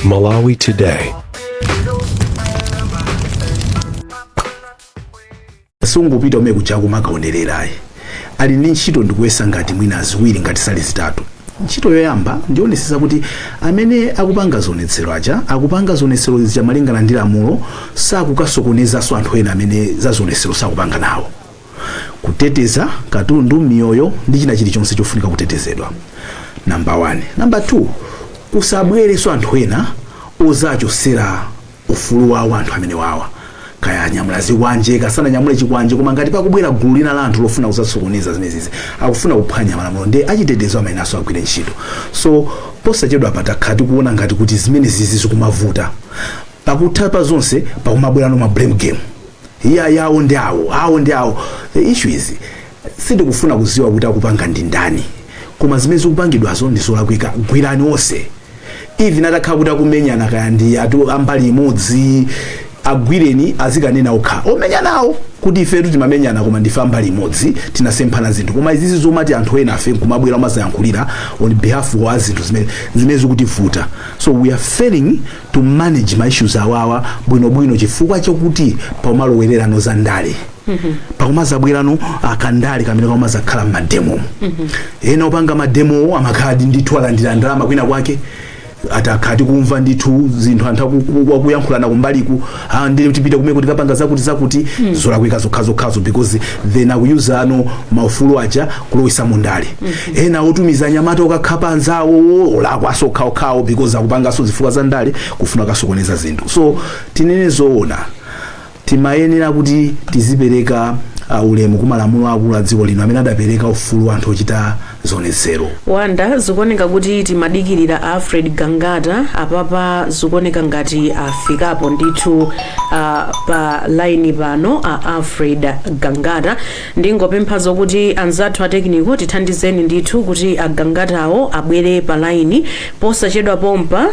Malawi Today. Sungupita umene kuja kumakaonererayi, ali ndi ntchito, ndikuyesa ngati mwina ziwiri ngati sali zitatu. Ntchito yoyamba ndionetsetsa kuti amene akupanga zionetsero aja akupanga zionetsero zija malingana ndi lamulo, sakukasokonezanso anthu ena amene za zionetsero sakupanga nawo, kuteteza katundu, miyoyo ndi china chilichonse chofunika kutetezedwa, number 1. Number 2, kusabwerenso anthu ena ozachotsera ufulu wawo anthu amene wawa, kaya anyamula zikwanje kasananyamule chikwanje, koma ngati pakubwera gulu lina la anthu lofuna kuzasokoneza zimenezi, akufuna kuphwanya malamulo, ndi achitetezo amenenso agwire ntchito. So posachedwa patakhala tikuona ngati kuti zimenezi zikumavuta, pakutha pa zonse pakumabwerano ma blame game, iya yawo ndi awo, awo ndi awo. The issue is, sindikufuna kuziwa kuti akupanga ndi ndani, koma zimene zikupangidwazo ndi zolakwika. Gwirani onse, even atakhala kuti akumenyana kaya ndi atu ambali imodzi, agwireni, azikanena okha omenyanawo kuti ifetu timamenyana koma ndife ambali imodzi, tinasemphana zinthu. Koma izizi zomati anthu ena afe nkumabwera umazayankhulira on behalf wa zinthu zimene zikutivuta. So we are failing to manage ma issues awawa bwinobwino chifukwa chokuti pakumalowererano za ndale, pakumazabwerano akandale kamene kamazakhala m'mademomo. Ena opanga mademowo amakhala ndithu alandira ndalama kwina kwake, atakhala tikumva ndithu zinthu anthu akuyankhulana kumbaliku, ah, ndi tipite kumene kuti kapanga zakuti zakuti, zolakwika zokhazokhazo, because then akuyuza ano maufulu aja kulowesa mundale. Ena otumiza anyamata okakhapa anzawo, olakwaso okhaokhawo, because akupanganso zifukwa za ndale kufuna kasokoneza zinthu. So tinene zoona, timayenera kuti tizipereka ulemu kumalamulo akulu a dziko lino amene adapereka ufulu anthu ochita zionetsero. Wanda, zikuoneka kuti timadikirira Alfred Gangata. Apapa zikuoneka ngati afikapo ndithu pa line pano a Alfred Gangata. Ndingopempha zokuti anzathu a technical tithandizeni ndithu kuti agangatawo abwere pa line posachedwa pompa.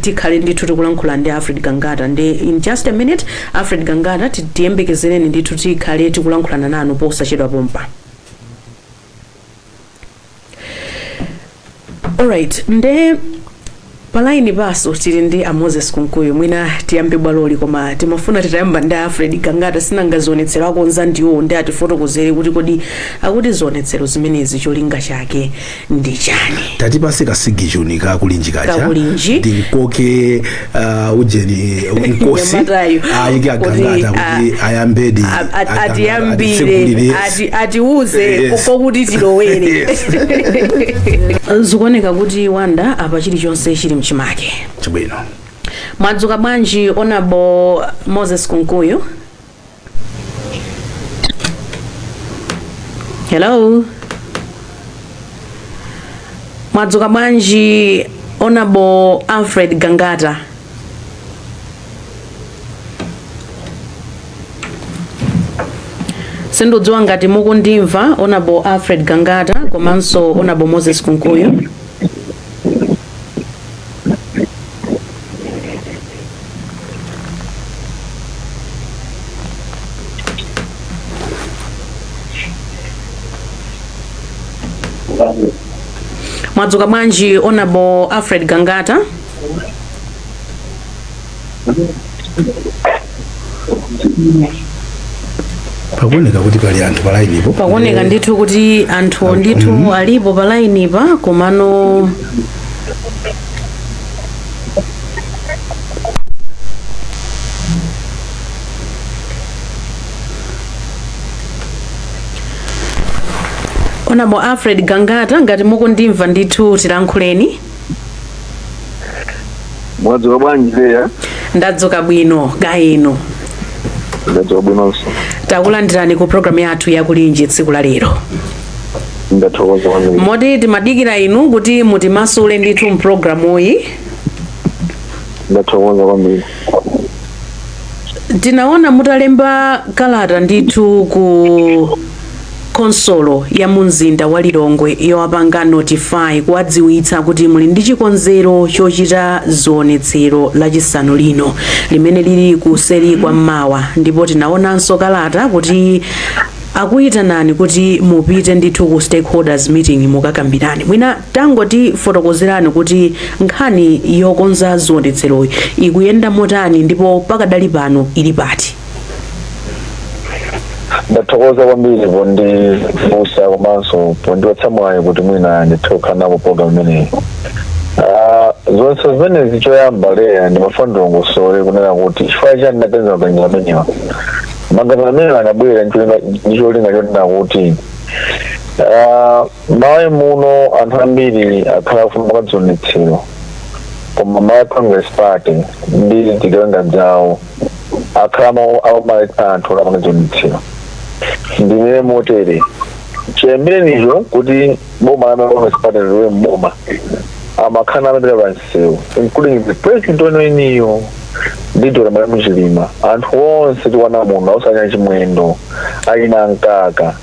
Tikhale ndithu tikulankhula ndi Alfred Gangata ndi in just a minute. Alfred Gangata, tiyembekezereni ndithu, tikhale tikulankhulana nanu posachedwa pompa. Alright, nde pa line paso tili ndi a Moses Kunkuyu. Mwina tiyambe bwaloli, koma timafuna titayamba ndi Alfred Gangata. Sinanga zionetsero akonza ndiwo, ndi atifotokozere kuti kodi akuti zionetsero zimenezi cholinga chake ndi chani? Tatipase kasigichuni kakulinji kacha. Kakulinji. Ndinkoke ujeni nkosi Nyamatayo. Ayike agangata kuti ayambedi atiyambire, atiuze kokuti tilowere. Zikuoneka kuti, Wanda, apa chilichonse chili mchimake. Chabwino. Mwadzuka bwanji, Honorable Moses Kunkuyu? Hello, mwadzuka bwanji, Honorable Alfred Gangata? Sindidziwa ngati mukundimva, Honorable Alfred Gangata komanso Honorable Moses Kunkuyu. Mwadzuka bwanji, Honorable Alfred Gangata? Pakuoneka kuti pali anthu pa line po. Pakuoneka ndithu kuti anthu ndithu alipo pa line pa, komano Honorable Alfred Gangata, ngati mukundimva ndithu, tilankhuleni. Mwadzuka bwanji, Leya? Ndadzuka bwino, kaya inu? Ndadzuka bwinonso. Takulandirani ku programu yathu yakulinji tsiku la lero. Ndathokoza kwambiri. Moti timadikira inu kuti mutimasule ndithu mpulogalamuyi. Ndathokoza kwambiri. Tinaona mutalemba kalata ndithu ku khonsolo ya mu mzinda wa Lilongwe yowapanga notify, kuwadziwitsa kuti muli ndi chikonzero chochita zionetsero Lachisanu lino limene lili kuseri kwa mmawa, ndipo tinaonanso kalata kuti Akuyitanani kuti mupite ndithu ku stakeholders meeting mukakambirane. Mwina tangotifotokozerani kuti nkhani yokonza zionetseroyi ikuyenda motani ndipo pakadali pano ili pati? Ndathokoza kwambiri pondifunsa komanso pondipatsa mwayi kuti mwina ndithe kukhala napo program imeneyi. Zonse zimenezi, choyamba leya, ndimafuna ndilongosole kunena kuti chifukwa chani ndinaganiza maganizo amenewa. Maganizo amenewa anabwera ndi cholinga chonena kuti Malawi muno anthu ambiri akhala akufuna kukadzionetsero, koma Malawi Congress Party ndi zigawenga zawo akhala akumaletsa anthu kuti apange zionetsero. Ndinene motere, chiyambirenicho kuti boma la Malawi Congress Party lilowe mboma, amakhala amapita pa msewu, including the president weniweniyo ndi Dr. Malemu Chilima. Anthu onse tikwana muno, ausanya Chimwendo, alina Mkaka,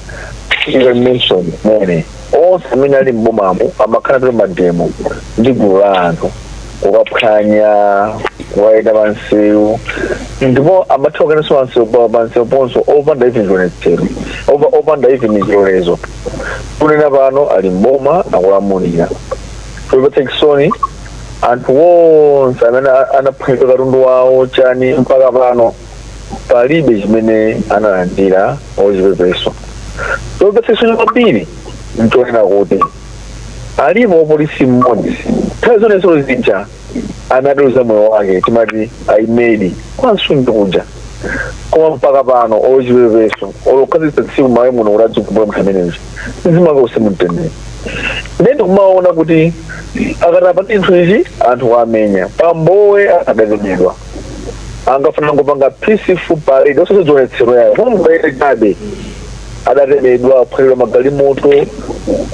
even mention mene onse amene ali mbomamo amakhala pita mademo ndi gulu la anthu kukaphwanya, kukayenda pansewu, ndipo amatha kukayendanso pansewu, pansewu ponso opanda even chionetsero, opanda even chilolezo. Kunena pano ali mboma, akulamulira. Chomvetsa chisoni, anthu onse amene anaphwanyidwa katundu wawo chani, mpaka pano palibe chimene analandira ochipepeso. Chomvetsa chisoni kwambiri nchonena kuti alipo wapolisi mmodzi nthawi zonse zija anatuza moyo wake, timati aimedi kwansundu kuja, koma mpaka pano ochipepeso olokhazitsa tsiku Malawi muno kuti adzikumbula munthu ameneyo, mzimu wake mumtendere. Ndiye ndikumaona kuti akatapa chinthu ichi, anthu amenya pambowe adatemedwa, angafuna ngopanga peaceful parade, osati zionetsero yayo, kungoyenda chabe, adatemedwa, kuphwanyidwa magalimoto,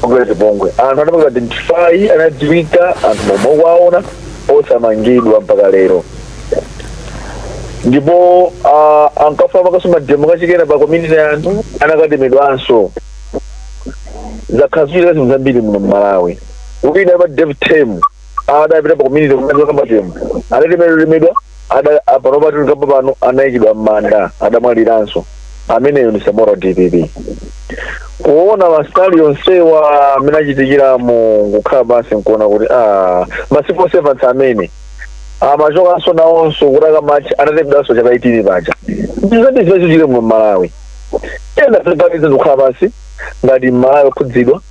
kugwera chipongwe. Anthu anapanga identify, anadziwika anthu momwe kwaona, osamangidwa mpaka lero. Ndipo ankafuna pakaso mademo kachikena pa community ya anthu, anakatemedwanso. Zakhala zichitika zinthu zambiri muno mMalawi. Wina pa David Tem adapita pa community kumene mademo, adatemedwa, ada pano patulikapo pano anayikidwa m'manda, adamwaliranso. Ameneyo ndi Samora DPP. Kuona masitali onsewa amene achitikiramo, kukhala pansi nkuona kuti ma civil servants amene amachokanso nawonso kuti akamachi anatemedwanso chaka 18 paja. Ndizoti zimene zichitike muno mMalawi, ena zipaniza ndikukhala pansi ngati Mmalawi okhudzidwa,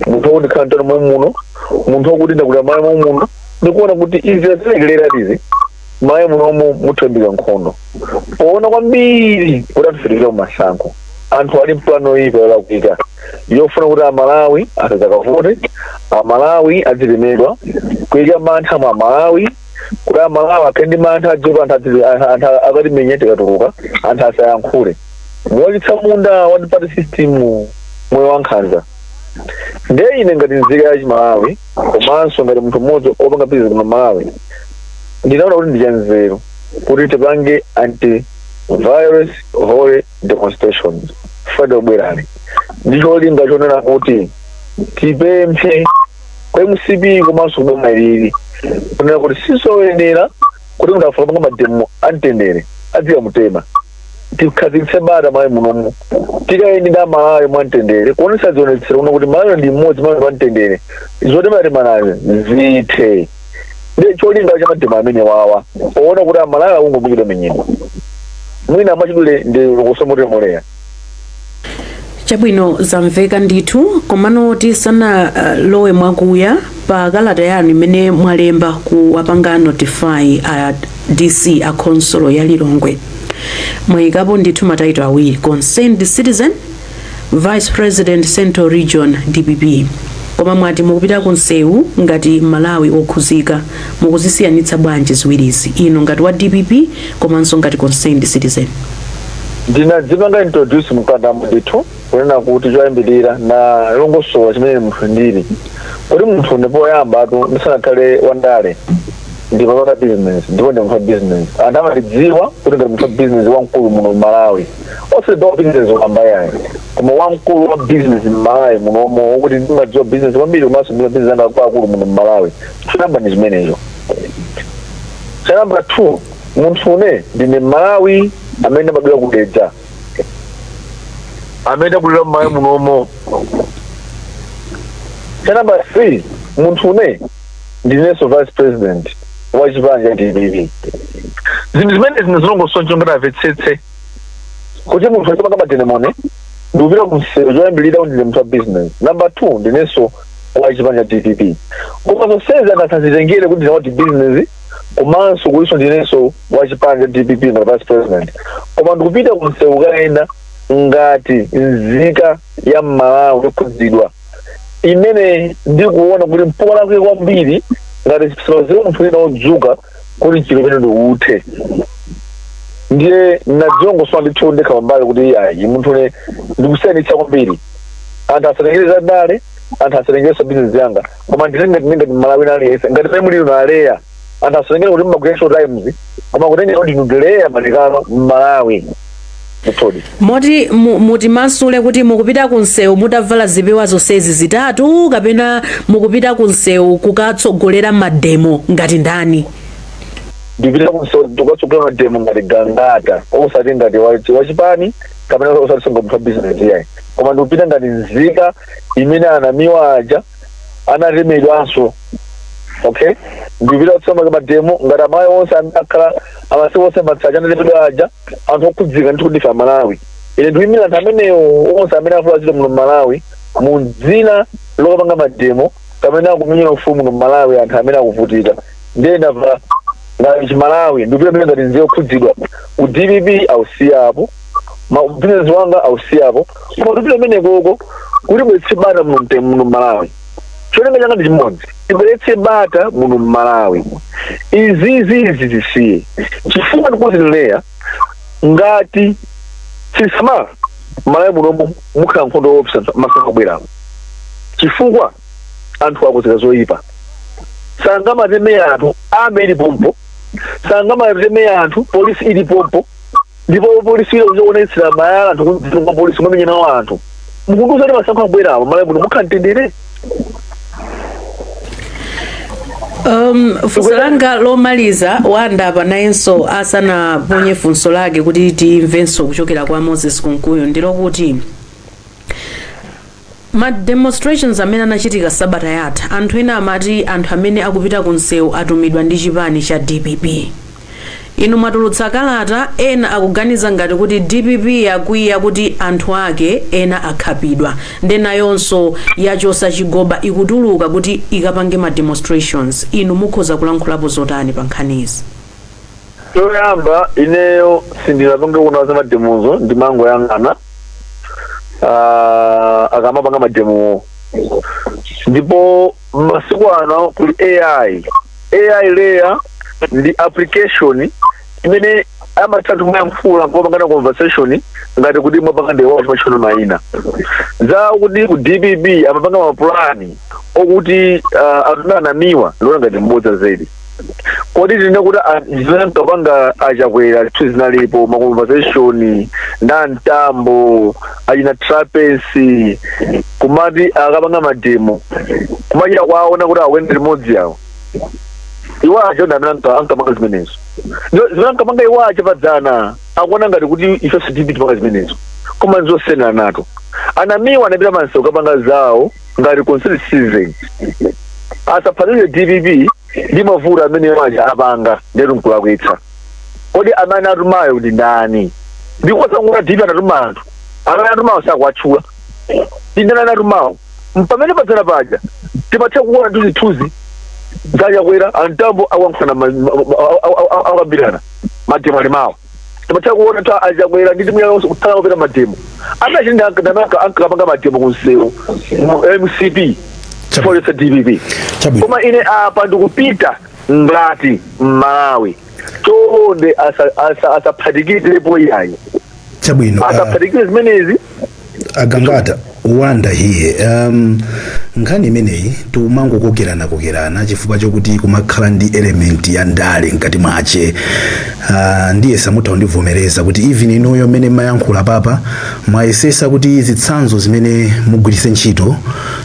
munthu wakuti ndikhala mtano momwe muno, munthu wakuti ndakulira Malawi momwe muno, ndikuona kuti izi azilekelera izi, Malawi munomu muthimbika nkhondo. Poona kwambiri kuti anthu fitikira kumasankho, anthu ali mpulani oyipa yolakwika yofuna kuti Amalawi asadzakavote, Amalawi adzitemedwa, kuyika mantha mwa Amalawi kuti Amalawi akhale ndi mantha, adziwe anthu anthu akatimenya tikatuluka, anthu asayankhule. Muwachitsa munda one party system, moyo wankhanza. Ndiye ine ngati nzika ya Chimalawi komanso ngati munthu mmodzi opanga business kuno Malawi, ndinaona kuti ndichanzeru kuti tipange anti violence holy demonstrations Friday obwerani, ndi cholinga chonena kuti tipemphe kwa MCP komanso kuboma ilili kunena kuti sizoyenera kuti munthu afuna kupanga mademo amtendere adziwa mutema. Tikhazikitse bata Malawi munomu, tikayende ndi Amalawi mwamtendere, kuonetsa zionetsero kuno kuti Malawi ndi mmodzi, Malawi mwamtendere, zotemeratemanazi zithe. Ndi cholinga cha mademo amene wawa, poona kuti Amalawi akungomikidwa menyedwa. Mwina mwachidule ndi lokosomotemoleya. Chabwino, zamveka ndithu. Komano tisana lowe mwakuya, pa kalata yanu imene mwalemba kuwapanga notify a DC a khonsolo ya Lilongwe, mwayikapo ndithu ma title awiri: concerned citizen, vice president Central Region DPP. Koma mwati mukupita ku msewu ngati Malawi okhuzika. Mukuzisiyanitsa bwanji ziwirizi, inu ngati wa DPP komanso ngati concerned citizen? Ndinadzipanga introduce mkatamo ndithu, kunena kuti choyambirira na longosola chimene munthu ndili, kuti munthu ndipoyamba atu ndisanakhale wandale ndimapanga business, ndipo ndi munthu wa business. Anthu amandidziwa kuti ngati munthu wa business wamkulu muno mMalawi, osati wa business wamba yayi, koma wamkulu wa business mMalawi munomo, wokuti ndimadziwa business kwambiri komanso ndima business anga akuluakulu muno mMalawi. Choyamba ndi chimenecho. Cha number 2, munthu une ndine Mmalawi amene ndabadwira kudedza. Amene takulira mMalawi munomo. Cha number 3, munthu une ndinenso vice president wa chipani cha DPP. Zinthu zimene zino zilongosoncho ngati amvetsetse kuti munthu achipanga mademo ndikupita kumsewu, choyambirira kuti ndine munthu wa business, number 2, ndinenso wa chipani cha DPP. Koma zonsezi anthu asazitengere kuti ndine wati business komanso kuliso ndinenso wa chipani cha DPP ngati vice president, koma ndikupita kumsewu kayenda ngati nzika ya Mmalawi yokhudzidwa imene ndikuona kuti mpokalakwike kwambiri ngati sipaziwa munthu wina wodzuka kuti mchito pene ndiuthe. Ndiye nadzilongosola ndithu ndekha pambali kuti ayi, munthu une ndikusiyanitsa kwambiri. Anthu asatengere za ndale, anthu asatengerenso business yanga, koma nditenge ngati Mmalawi aliyense, ngati pamene muli naleya. Anthu asatengere kuti mmagwira Times, koma kutengera kuti ndileya malikano Mmalawi ndithudi. Moti mutimasule kuti mukupita ku msewu mutavala zipewa zonsezi zitatu, kapena mukupita ku msewu kukatsogolera mademo ngati ndani? Ndipita kumsewu kukatsogolera mademo ngati Gangata, osati ngati wachipani kapena osati ngati munthu wa business yayi, koma ndikupita ngati nzika imene anamiwa aja anatemedwanso. Okay, ndikupita kutsogolera mademo ngati amayi onse amene akhala amasiku onse matsacha anatemedwa aja, anthu okhudzika ndithu kuti ife Amalawi. Ine ndikuyimira anthu amenewo onse amene afuna muno Mmalawi mu dzina lokapanga mademo kapena akumenyera ufulu muno Mmalawi, anthu amene akuvutika. Ndiye ndamva ngati Chimalawi, ndikupita pamene ngati nzika yokhudzidwa. U DPP ausiyapo, ma business wanga ausiyapo, koma ndikupita pamene koko kuti bweretse bata muno muno Mmalawi. Cholinga changa ndi chimodzi, tibweretse bata muno Mmalawi, izizi izi zisiye, chifukwa ndikuzileya ngati sisamala Malawi munomu mukhala nkhondo yoopsa masankho abwerapo, chifukwa anthu akuzika zoyipa. Sangamateme anthu ame ili pompo, sangamateme anthu polisi ili pompo, ndipo polisi ile kuonetsera mayala anthu kudzina kwa polisi kumamenya nawo anthu. Mukundiuza kuti masankho abwerapo Malawi muno mukhala mtendere? Funso langa lomaliza, Wanda nayenso asanaponye funso lake kuti timvenso kuchokera kwa Moses Kunkuyu, ndilokuti ma demonstrations amene anachitika sabata yatha, anthu ena amati anthu amene akupita ku msewu atumidwa ndi chipani cha DPP. Inu mwatulutsa kalata, ena akuganiza ngati kuti DPP yakwiya kuti anthu ake ena akhapidwa, nde nayonso yachosa chigoba, ikutuluka kuti ikapange ma demonstrations. Inu mukhoza kulankhulapo zotani pa nkhanizi? Choyamba, ineyo sindinapange kuona za mademozo, ndimangoyang'ana akamapanga mademowo. Ndipo masiku ano kuli AI. AI layer ndi application imene amatha kumayankhula nkupangana conversation ngati kuti mwapanga ndi wacho mayina za kuti ku DPP amapanga mapulani okuti anthu anamiwa. Ndiona ngati mbodza zedi. Kodi tine kuti zimene nkapanga aChakwera zithu zinalipo ma conversation nda Mtambo, achina Trapence, kumati akapanga mademo, kumachita kwaona kuti akuyenda limodzi yawo? Iwo acho ndi amene ankapanga zimenezo. Zimene ankapanga iwo acho padzana, akuona ngati kuti ife sitipi tipanga zimenezo, koma nzosiyana nato. Anamiwa anapita pansewu kapanga zawo ngati concerned citizen. Asaphatikize DPP ndi mavuto amene iwo aja apanga, ndetu nkulakwitsa. Kodi amene atumayo ndi ndani? Ndikosangola DPP anatuma anthu, amene atumawo sakuwatchula. Ndi ndani anatumawo? Pamene padzana paja timatha kuona ndi zithunzi zaChakwera, aMtambo akuyankhulana, akambirana mademo ali mawo. Timatha kuona ta aChakwera ndi timu yawo kuthala kupita mademo. Amene achindi ankapanga mademo kunsewu mu MCP chifukwa cha DPP. Chabwino. Koma ine apa ndikupita ngati Mmalawi. Chonde asaphatikizepo iyayi. Chabwino. Asaphatikire zimenezi. Agangata, Wanda here. Nkhani imeneyi timangokokerana kokerana chifukwa chokuti kumakhala ndi element ya ndale mkati mwache. Ndiye samutha kundivomereza kuti even inuyo mmene mmayankhula papa mwayesesa kuti zitsanzo zimene mugwiritse ntchito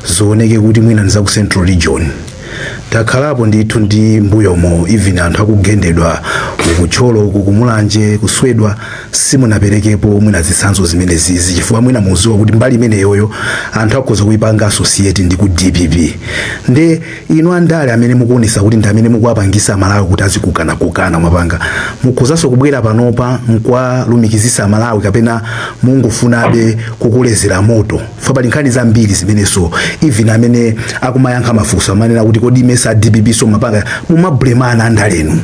zioneke kuti mwina ndi za ku Central Region. Takhalapo ndithu ndi mbuyomo, even anthu akugendedwa ukutcholo, uku kumulanje, kuswedwa, simunaperekepo mwina zitsanzo zimene zizi, chifukwa mwina muziwa kuti mbali imeneyoyo anthu akhoza kuipanga associate ndi ku DPP. Nde inu andale amene mukuonesa kuti ndi amene mukuwapangisa Malawi kuti azikukanakukana, mwapanga mukhozanso kubwera panopa nkwalumikizisa Malawi, kapena mungofunabe kukulezera moto? Fa pali nkhani zambiri zimenenso even amene akumayankha mafunso amanena kuti kodi mesa DPP so mapanga mumablemana andalenu?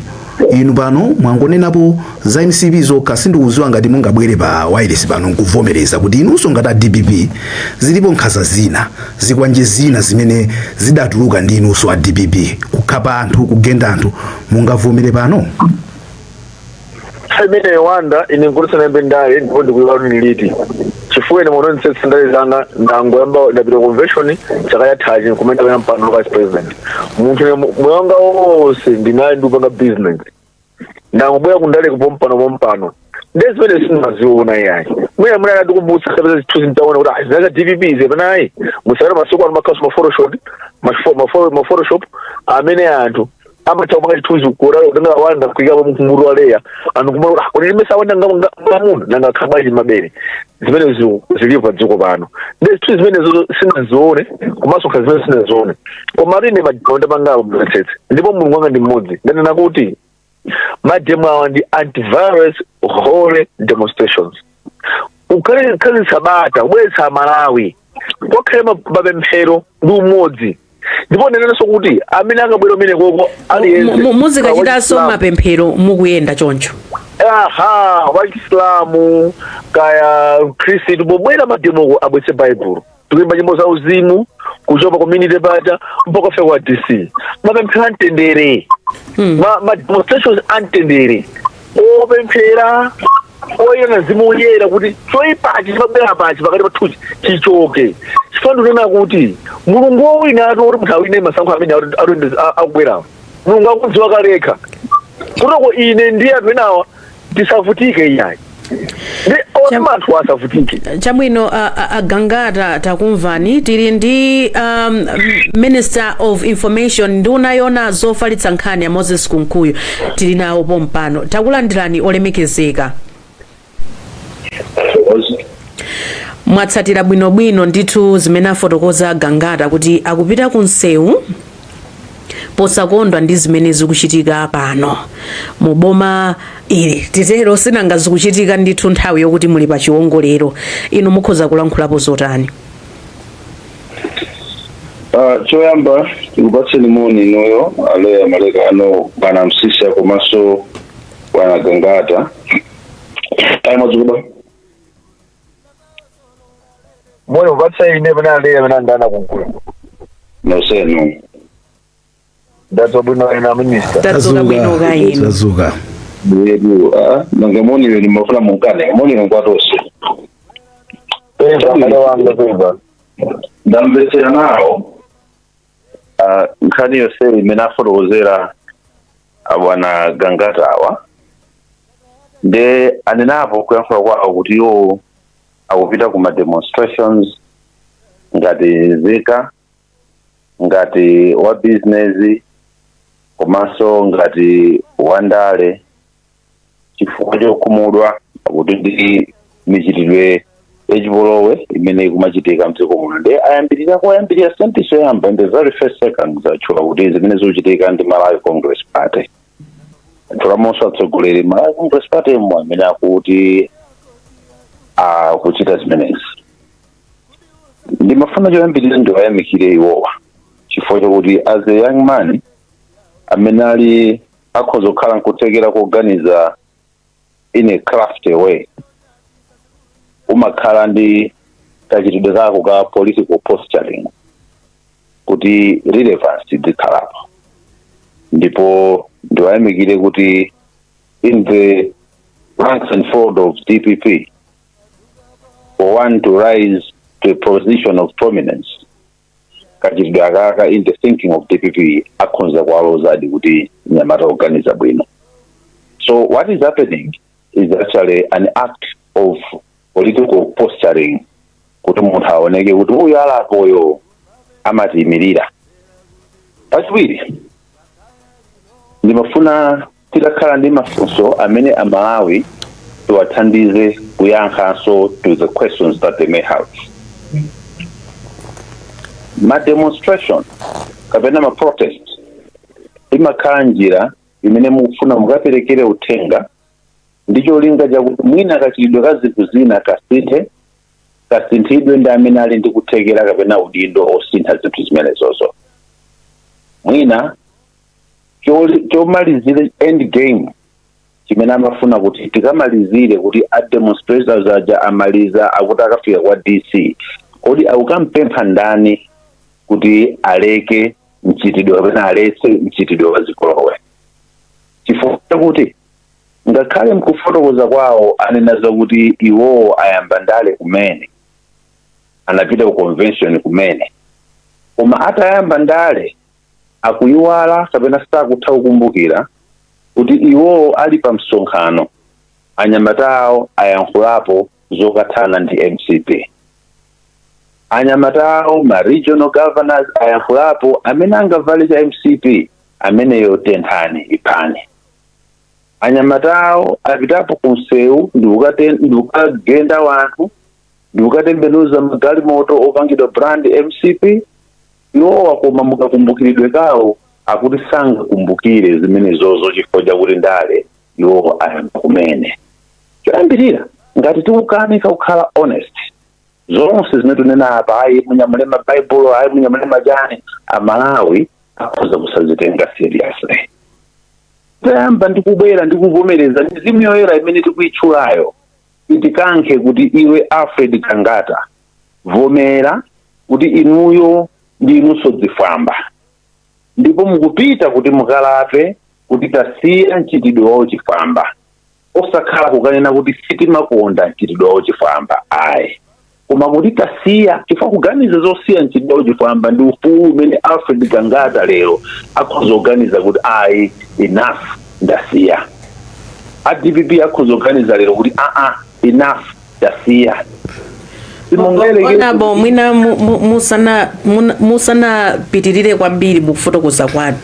Inu pano mwangonenapo za MCP zokha. Sindikuziwa ngati mungabwere pa wireless pano nkuvomereza kuti inunso ngati a DPP zilipo nkhanza zina, zikwanje zina zimene zidatuluka ndi inunso a DPP, kukhapa anthu, kugenda anthu. Mungavomere pano? Imene wanda ine nkuti sanayambe ndale, ndipo ndikuiwa ni liti, chifukwa ine muonetsetsa ndale zanga ndangoyamba, ndapita convention chaka chathachi kumene ndapita mpando vice president. Munthu ine moyo wanga wonse ndinali ndikupanga business, ndangobwera kundale kupompano pompano. Ndi zimene sindimaziona iyayi. Mwina mwina ndikumbutsa kapeza zithunzi, ntaona kuti ah, zinaza DPP zepenayi. Musakana masiku ano makhaso ma photoshop amene anthu amatha kupanga chithunzi kuona kutenga wanda kuikapo mkunguru wa leya, anthu kumona kuti ah, kodi limesa wanda ngamuna nanga khabwaji mabere. Zimene zilipo pa dziko pano, ndi zithunzi zimenezo sinazione, komanso nkha zimene sinazione. Koma ine mademo ndapangapo, mvetsetse, ndipo Mulungu wanga ndi mmodzi, ndanena kuti mademo awa ndi anti-virus holy demonstrations, ukhale khale sabata, kubweretsa Malawi kwakhale mapemphero ndi umodzi. Ndipo nenenso kuti amene akabwera umene koko aliyense Muzikachitanso mapemphero mukuyenda choncho? Aha, Wachisilamu kaya Mkhristu, pobwera mademoko abwetse Baibulo, tikuimba nyimbo za uzimu kuchoka community paja mpaka fika kwa DC, mapemphero amtendere, ma demonstrations amtendere, opemphera, oyena mzimu woyera kuti choyipachi chimabwera pachi pakati pathuchi chichoke. Chifukwa ndikunena kuti Mulungu wowina ati kuti munthu awine masankho amene akubwerawo, Mulungu akudziwa kalekha kutoko. Ine ndi anthu enawa tisavutike iyayi, ndi oti anthu asavutike. Chabwino, a Gangata, takumvani. Tili ndi Minister of Information, nduna yona zofalitsa nkhani ya Moses Kunkuyu, tili nawo pompano. Takulandirani, olemekezeka. Mwatsatira bwinobwino ndithu zimene afotokoza Gangata kuti akupita ku msewu posakondwa ndi zimene zikuchitika pano mu boma ili, titero, sinanga zikuchitika ndithu nthawi yokuti muli pa chiwongolero. Inu mukhoza kulankhulapo zotani? Choyamba tikupatseni moni inuyo aloya Malekano, bwana Msisa komanso bwana Gangata. Ayi, mwadzuka? Moni upatsa ine pene aleya pene andana kunkulu. Nonsenu. Ndadzuka bwino, ena minister? Tadzuka bwino, kainu? Tadzuka. Yedu, nanga moni ni mafuna munkane moni ngwatonse. Peza, m'bale wanga, peza. Ndamvetsera nawo nkhani yonse imene afotokozera abwana Gangatawa, nde anenapo kuyankhula kwawo kuti iwo akupita ku ma demonstrations ngati nzika, ngati wa business komanso ngati wandale, chifukwa chokhumudwa kuti ndi michitidwe yachipolowe imene ikumachitika mdziko muno. Ndi ayambirira, koyambirira sentence yoyamba, in the very first second, atchula kuti zimene zikuchitika ndi Malawi Congress Party. Atchulamonso atsogoleri Malawi Congress Party mo amene akuti akuchita zimenezi. Ndimafuna choyambirira ndiwayamikire iwowa chifukwa chokuti as a young man amene ali akhoza kukhala nkuthekera kuganiza in a crafty way, umakhala ndi kachitidwe kako ka political posturing kuti relevance idzikhalapo. Ndipo ndiwayamikire kuti in the ranks and fold of DPP, for one to rise to a position of prominence, kachitidwe akaka in the thinking of DPP akhonza kuwalozadi kuti mnyamata oganiza bwino. So what is happening is actually an act of political posturing kuti munthu aoneke kuti uyu alapoyo amatiyimirira. Pachiwiri, ndimafuna titakhala ndi mafunso amene Amalawi tiwathandize kuyankhanso to the questions that they may have. Ma demonstration kapena ma protest imakhala njira imene mukufuna mukaperekere uthenga ndi cholinga chakuti mwina kachitidwe ka zinthu zina kasinthe, kasinthidwe ndi amene ali ndi kuthekera kapena udindo osintha zinthu zimenezozo. Mwina chomalizire, end game chimene amafuna kuti tikamalizire, kuti a demonstrators aja amaliza, akuti akafika kwa DC, kodi akukampempha ndani kuti aleke mchitidwe kapena aletse mchitidwe wa zipolowe? Chifukwa chakuti ngakhale mkufotokoza kwawo anena zakuti iwowo ayamba ndale kumene, anapita ku convention kumene, koma atayamba ndale akuyiwala kapena sakutha kukumbukira kuti iwowo ali pa msonkhano anyamata awo ayankhulapo zokathana ndi MCP, anyamata awo ma regional governors ayankhulapo amene angavale cha MCP ameneyo tenthani, iphani. Anyamata awo apitapo ku msewu ndikukagenda wanthu, ndikukatembenuza magalimoto opangidwa brand MCP. Iwowa koma mukakumbukiridwe kawo akuti sangakumbukire zimenezozo chifukwa chakuti ndale iwowo ayamba kumene. Choyambirira, ngati tikukanika kukhala honest, zonse zimene tunena apa, ayi munyamule mabaibulo, ayi munyamule majani, Amalawi akhoza kusazitenga seriously. Tayamba ndikubwera ndikuvomereza, mizimu yoyera imene tikuyitchulayo itikankhe kuti iwe Alfred Gangata, vomera kuti inuyo ndi inunso dzifwamba, ndipo mukupita kuti mukalape kuti tasiya mchitidwe wawo chifwamba, osakhala kukanena kuti sitimakonda mchitidwe wawo chifwamba, ayi, koma kuti tasiya, chifukwa kuganiza zosiya mchitidwe wawo chifwamba ndi ufulu umene Alfred Gangata lero akhoza kuganiza kuti ayi, enough, ndasiya. A DPP akhoza kuganiza lero kuti aa, enough, ndasiya. Honourable, mwina musanapitirire kwambiri mukufotokoza kwanu,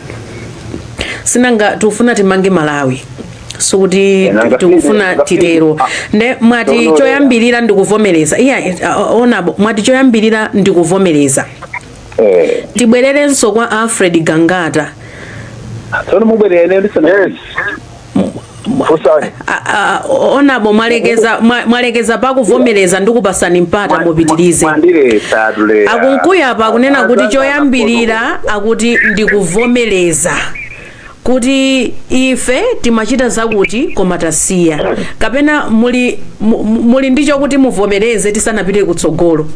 sinanga tikufuna timange Malawi, sikuti tikufuna titero. Nde mwati choyambirira ndikuvomereza. Iya, honourable, mwati choyambirira ndikuvomereza. Eh. Tibwererenso kwa Alfred Gangata. Tsono mubwerera ine ndisana Yes, funsani. Honourable, mwalekeza mwalekeza pakuvomereza, ndikupasani mpata mupitirize. Mwandiletsa tuleya. Akunkuya apa akunena kuti choyambirira akuti ndikuvomereza kuti ife timachita zakuti koma tasiya. Kapena muli ndicho kuti muvomereze tisanapite kutsogolo?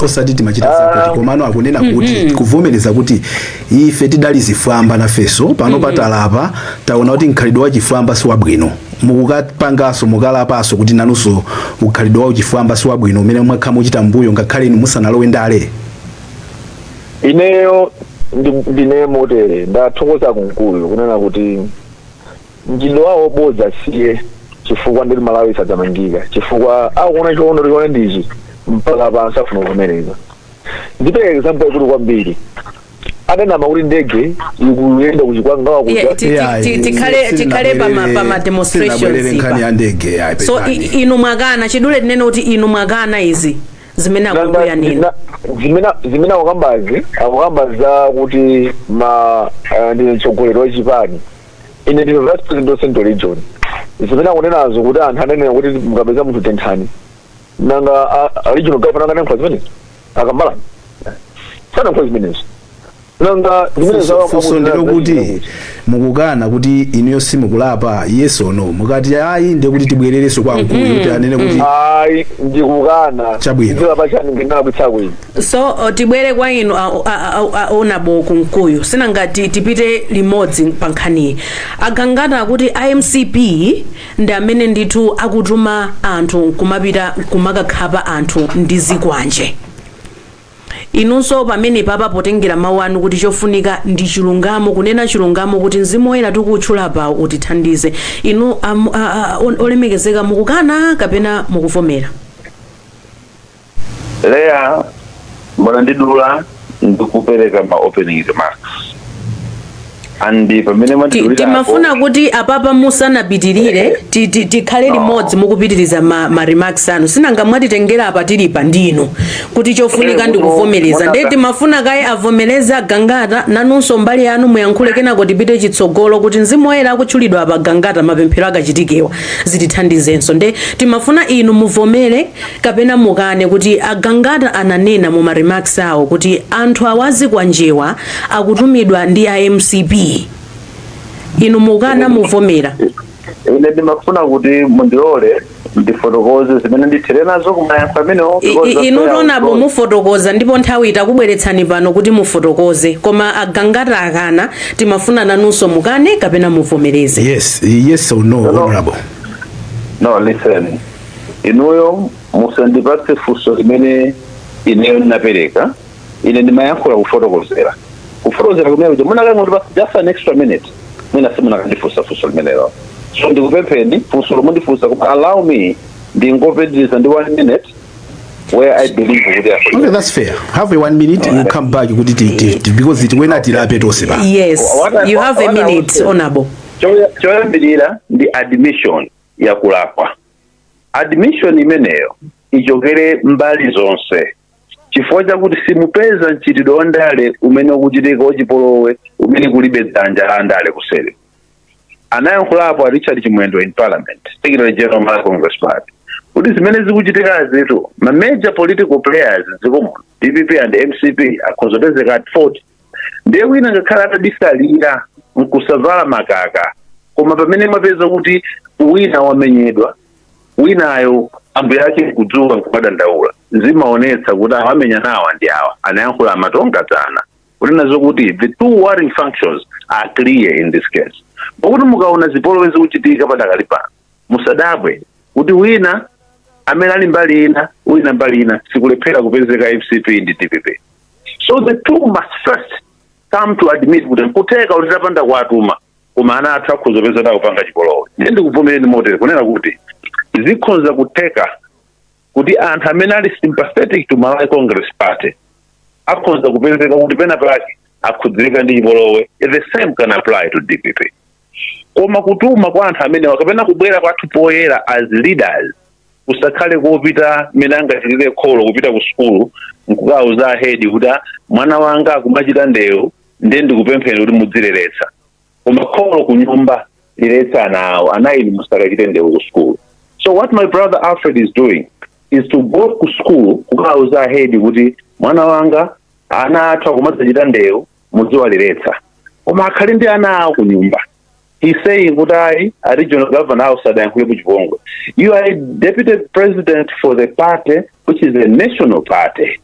Osati timachita zakuti, komano akunena kuti kuvomereza kuti ife tidali zifwamba nafeso, pano patalapa, taona kuti mkhalidwe wa chifwamba si wabwino. Mukukapanganso, mukalapanso kuti nanunso ukhalidwe wa chifwamba si wabwino umene mwakhala muchita mbuyo, ngakhale inu musanalowe ndale. Ineyo ndine motere, ndathokoza Kunkuyu kunena kuti mchitidwe wawo bodza siye, chifukwa ndili Malawi sadzamangika, chifukwa akuona chiono tione ndichi mpaka pansi afuna kuvomereza. Ndipereka example yaikulu kwambiri. Adanama kuti ndege ikuyenda kuchikwangawa kuja. Tikhale pa ma demonstrations. Sinabwerere nkhani ya ndege yayi. So inu mwakana, chidule tinene kuti inu mwakana izi zimene akukuyanena? Zimene akukambazi, akukamba za kuti ma ndine mtsogoleri wa chipani, ine ndine vice president wa Central Region. Zimene akunenazo kuti anthu anenera kuti mukapeza munthu tenthani, nanga a regional governor anganenkhula zimenezo? Akambalani sanayankhula zimenezo. Nanga zimene Funso ndilo kuti mukukana kuti inuyo simukulapa, yes or no? Mukati ayi, ndiye kuti tibwererenso kwa Mkulu kuti anene kuti Ayi, ndikukana. Chabwino. Ndilapa chani ndinalakwitsako ine? So tibwere kwa inu Honourable Kunkuyu, sinangati tipite limodzi pa nkhaniyi. Agangata akuti iMCP ndi amene ndithu akutuma anthu kumapita kumakakhapa anthu ndi zikwanje. Inunso pamene papa, potengera mawu anu kuti chofunika ndi chilungamo, kunena chilungamo, kuti mzimu woyera tikutchula pawo utithandize, inu olemekezeka, mukukana kapena mukuvomera? Leya, mbona ndidula ndikupereka ma opening remarks. And pamene mwandidulirapo Timafuna kuti apapa musanapitirire tikhale limodzi mukupitiriza ma remarks anu. Sinanga mwatitengera apa tilipa ndinu kuti chofunika ndikuvomereza, ndiye timafuna kaye avomereze Agangata, nanunso mbali yanu muyankhule, kenako tipite chitsogolo kuti Mzimu Woyera akutchulidwa apa Gangata, mapemphero akachitikewa zitithandizenso. Nde timafuna inu muvomere kapena mukane kuti Agangata ananena mu ma remarks awo kuti anthu awazikwanjewa akutumidwa ndi a MCP. Inu mukana, muvomera? Ine ndimafuna kuti mundilole ndifotokoze zimene ndithere nazo kumayankho amenewo. Inu tonapo mufotokoza, ndipo nthawi itakubweretsani pano kuti mufotokoze, koma Agangata akana. Timafuna nanunso mukane kapena muvomereze. Yes or no, honorable? No, listen, inuyo musandipatse funso limene ineyo ndinapereka. Ine ndimayankhula kufotokozera kumene kuti munakangondipatsa just an extra minute, mwina simunakandifunsa funso limenelo. So ndikupempheni, funso lomundifunsa, koma allow me ndingopitiriza ndi one minute where I believe kuti Okay, that's fair. Have a one minute, we'll come back kuti because tiwena tilape tonse pa. Yes. You have a What I minute, would say- honorable. Choyambirira ndi admission yakulakwa. Admission imeneyo ichokere mbali zonse, chifukwa chakuti simupeza mchitidwe wa ndale umene ukuchitika wachipolowe umene kulibe dzanja la ndale kuseri. Anayankhulapo a Richard Chimwendo in Parliament, Secretary General Malawi Congress Party, kuti zimene zikuchitika zitu, ma major political players dziko muno, DPP and MCP, akhozopezeka at 40. Ndiye wina ngakhale atabisalira nkusavala makaka, koma pamene mwapeza kuti wina wamenyedwa, winayo ambuye ake nkudzuka nkumadandaula, zimaonetsa kuti awa amenya nawa ndi awa. Anayankhula Amatonga dzana kunena zokuti the two warring factions are clear in this case. Pakuti mukaona zipolowe zikuchitika padakali pano, musadabwe kuti wina amene ali mbali ina, wina mbali ina, sikulephera kupezeka MCP ndi DPP. So the two must first come to admit kuti nkutheka kuti tapanda kuatuma, koma ana athu akhozopeza kupanga chipolowe. Ndiye ndikuvomereni motere kunena kuti zikhonza kutheka kuti anthu amene ali sympathetic to Malawi Congress Party akhonza kupezeka kuti pena pake akhudzika ndi chipolowe. The same can apply to DPP. Koma kutuma kwa anthu amenewa kapena kubwera kwathu poyera as leaders kusakhale kopita mmene angachitire kholo kupita ku sukulu nkukauza a head kuti, "Ah, mwana wanga akumachita ndewu, ndiye ndikupempheni kuti mudzileretsa." Koma kholo ku nyumba liletsa ana awo, "Ana inu, musakachite ndewu ku sukulu." So what my brother Alfred is doing is to go ku school kukauza a head kuti, "Mwana wanga, ana athu akumadzachita ndewu, mudziwaleretsa." Koma akhale ndi ana awo ku nyumba. He's saying kuti ayi, a regional governor awo sadayankhule ku chipongwe. You are a deputy president for the party which is a national party.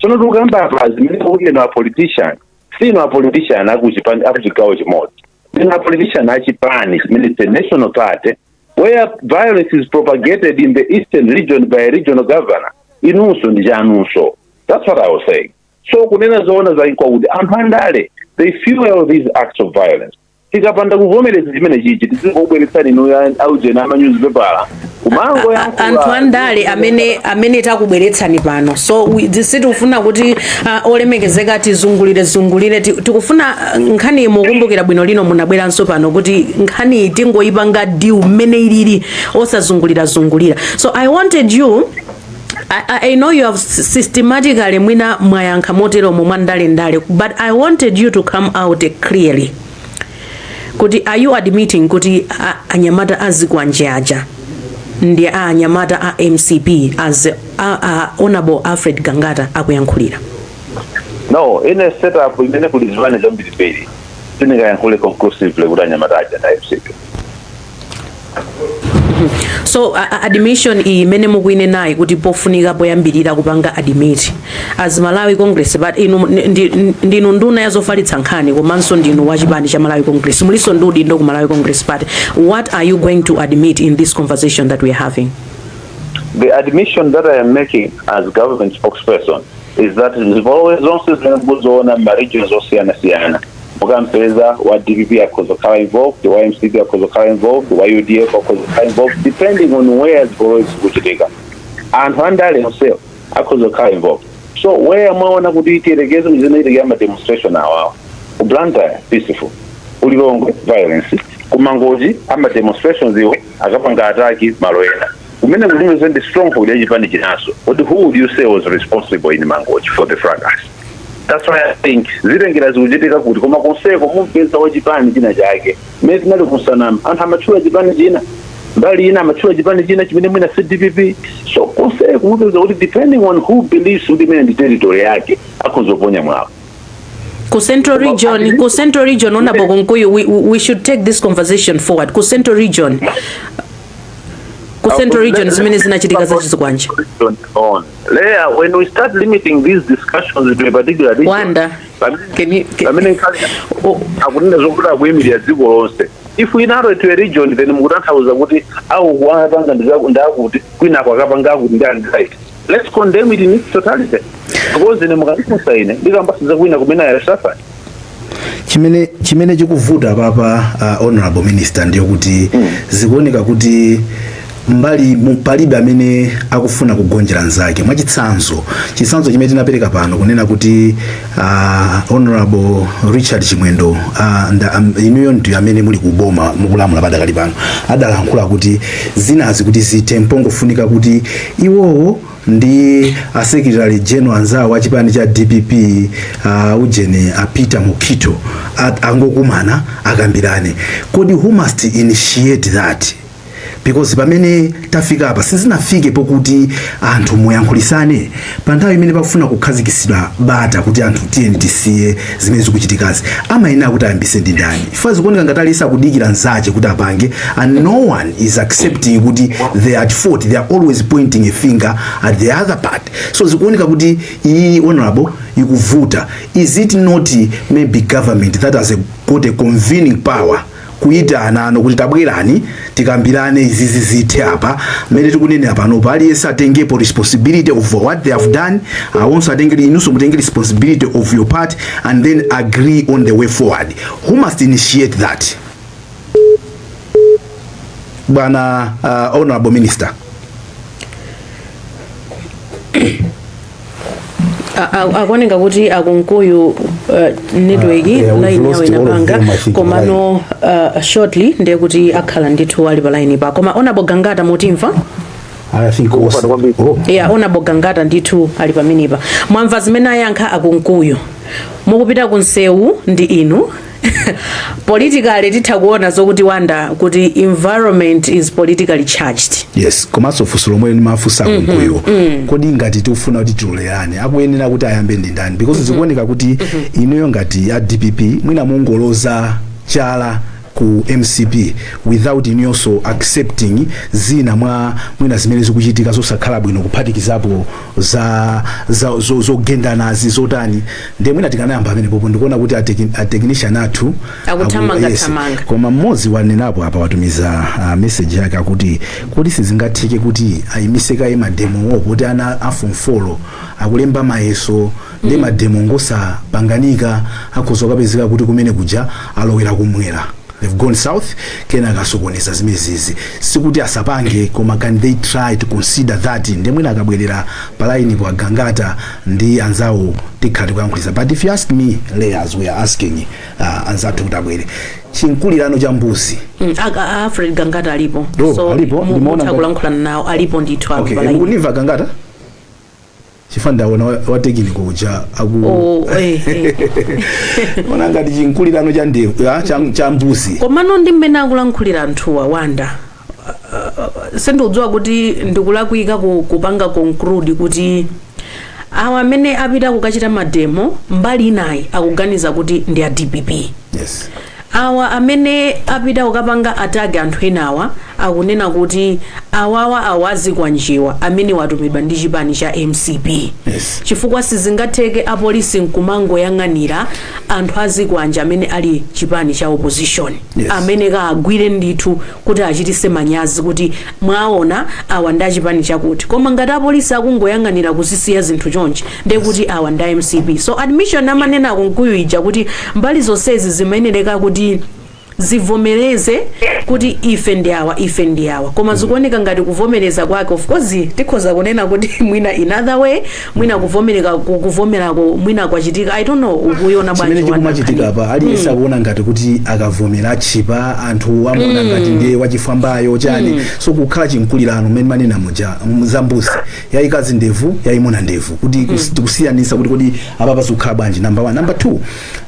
Tsono tikukamba apa zimene kuti inu a politician, sinu a politician akuchigawo chimodzi, inu a politician achipani chimene it's a national party where violence is propagated in the eastern region by a regional governor. Inunso ndi chanunso. That's what I was saying. So kunena zoona zaikwa kuti anthu andale, they fuel these acts of violence. Tikapanda kuvomereza chimene chichi, tizingobweretsani inu aujena amanyuzipepala kumango Anthu andale amene takubweretsani pano. So sitikufuna kuti olemekezeka tizungulire zungulire. Tikufuna nkhani, mukumbukira bwino lino munabweranso pano kuti nkhani tingoyipanga deal mmene ilili, osazungulira zungulira. So I wanted you, I know you have systematically mwina mwayankha moteromo mwa ndalendale, but I wanted you to come out clearly kuti are you admitting kuti anyamata azikwanje aja ndi a anyamata a MCP as a Honorable Alfred Gangata akuyankhulira? No, in a setup imene kuli zipani zambirimbiri, sindingayankhule conclusively kuti anyamata aja ndi MCP. So admission iyi imene mukuinenayi kuti pofunika poyambirira kupanga admit as Malawi Congress, but inu ndinu nduna ya zofalitsa nkhani komanso ndinu wachipani cha Malawi Congress, muliso ndi udindo ku Malawi Congress Party. What are you going to admit in this conversation that we are having? The admission that I am making as government spokesperson is that zipolowe zonse zimene mukuziona ma regions osiyanasiyana, mukampeza wa DPP akhoza kukhala involved, wa MCP akhoza kukhala involved, wa UDF akhoza kukhala involved, depending on where zipolowe zikuchitika. Anthu andale onsewo akhoza kukhala involved. So where mwaona kuti, tiyerekeze, mzinachitikira ma demonstration awawa ku Blantyre, peaceful, ku Ku Lilongwe violence, ku Mangochi ama demonstrations iwo akapanga attack malo ena kumene kulimeze ndi stronghold ya chipani chinaso. But who would you say was responsible in Mangochi for the fracas? That's why I think zitengera zikuchitika kuti, koma konseko mupeza wa chipani china chake. Mmene tinali kusanama, anthu amatchula chipani china, mbali ina amatchula chipani china chimene mwina CDPP. So konseko mupeza kuti depending on who believes kuti imene ndi territory yake, akhoza kuponya mwawo. Ku Central Region, ku Central Region, Honorable Kunkuyu, we should take this conversation forward. Ku Central Region, ku Central Region zimene zinachitika za chizikwanje. On Leah, when we start limiting these discussions to a particular region, Wanda, can pamene nkhali oh, akunena zokuti akuyimirira dziko lonse, if we narrow it to a region, then mukutanthauza kuti au kuwapanga ndakuti kwinako akapanga akuti ndi right. Let's condemn it in its totality, because ine mukandifunsa ine ndikambasiza kwina kumene ayasafari. Chimene chikuvuta papa, honorable minister, ndiyo kuti zikuoneka kuti mbali palibe amene akufuna kugonjera nzake. Mwachitsanzo, chitsanzo chimene tinapereka pano kunena kuti Honorable Richard Chimwendo, inuyo ndiyo amene muli kuboma, mukulamula padakali pano, adalankhula kuti zinazi kuti zithe mpongofunika kuti iwowo ndi a secretary general anzawo a chipani cha DPP, ujene a Peter Mukito, angokumana akambirane. Kodi who must initiate that? Because pamene tafika apa sizinafike pokuti anthu muyankhulisane pa nthawi imene pakufuna kukhazikitsidwa bata kuti anthu tiyeni tisiye zimene zikuchitikazi. Amayenera kuti ayambise ndi ndani? Chifukwa zikuoneka ngati aliyense akudikira nzache kuti apange, and no one is accepting kuti they are at fault. They are always pointing a finger at the other part. So zikuoneka kuti iyi, honorable, ikuvuta. Is it not maybe government that has got a convening power kuyitana ano kuti tabwerani tikambirane izizi zithe apa? Mmene tikunenera panopa, aliyense atengepo responsibility of what they have done, awonso atenge, inunso mutenge responsibility of your part, and then agree on the way forward. Who must initiate that, bwana honorable minister? Akuoneka kuti akunkuyu network Yeah, we've line yawo lost all of inapanga them, I think. Komano shortly ndiye kuti akhala ndithu ali pa line pa. Koma Honorable Gangata, mutimva? I think also, Kwambiri. Oh. Yeah, Honorable Gangata ndithu ali pamenepa. Mwamva zimene ayankha akunkuyu. Mukupita ku nsewu ndi inu. Politically titha kuona zokuti wanda kuti environment is politically charged. Yes, komanso funso lomwe limafunsa kunkuyo, kodi ngati tikufuna kuti tilolerane, akuyenera kuti ayambe ndi ndani? Because zikuoneka kuti inuyo ngati ya DPP mwina mungoloza chala ku MCP without inuyonso accepting zina mwa mwina zimene zikuchitika zosakhala bwino, kuphatikizapo za zogendanazi zotani. Ndiye mwina tikanayamba pamene popo. Ndikuona kuti a technician athu Akuthamanga, yes. thamanga. Koma mmodzi wanenapo apa, watumiza message yake, akuti kuti sizingatheke kuti ayimise kaye mademowo kuti ana a form 4 akulemba mayeso, ndi mademo ngosapanganika, akhoza kukapezeka kuti kumene kuja alowera kumwera, they've gone south, kenaka asokoneza zimezizi. Sikuti asapange, koma can they try to consider that? Ndi mwina akabwerera pa line po agangata ndi anzawo tikhala tikuyankhulisa. But if you ask me, layers, we are asking anzathu kuti abwere, chinkulirano cha mbuzi. Alfred Gangata alipo. Oh, So alipo? Ndimaona mutha kulankhulana nawo, alipo ndithu apo Okay. pa line. Mukundimva, Gangata? Chifukwa ndaona wa technical uja aku Oh, eh. ona ngati chinkulirano cha ndewu, cha mbuzi. Komano ndi mmene akulankhulira anthuwa, wanda, sindikudziwa kuti ndikulakwika kupanga conclude kuti awa amene apita kukachita mademo mbali inayi akuganiza kuti ndi a DPP, awa amene apita kukapanga attack anthu enawa akunena kuti awawa awazikwanjiwa amene watumidwa ndi chipani cha MCP, chifukwa sizingatheke apolisi nkumangoyang'anira anthu azikwanja amene ali chipani cha opposition, amene kaagwire ndithu kuti achitise manyazi kuti mwaona awa ndi achipani chakuti, koma ngati apolisi akungoyang'anira kuzisiya zinthu chonchi, ndiye kuti awa ndi MCP. So admission amanena kunkuyu ija kuti mbali zonsezi zimayenereka kuti zivomereze. Kuti ife ndi awa, ife ndi awa, koma zikuoneka ngati kuvomereza kwake, of course tikhoza kunena kuti mwina in other way, mwina kuvomereka, kuvomerako mwina kwachitika, I don't know. Ukuiona bwanji? Chimene chikumachitika apa, aliyense akuona ngati kuti akavomera atchipa, anthu amaona ngati ndiye wachifwambayo chani. So kukhala chinkulirano mmene manena muja zambuzi yayikazi ndevu, yayimuna ndevu, kuti tikusiyanisa kuti kodi apa pazikukhala bwanji, number one. Number two,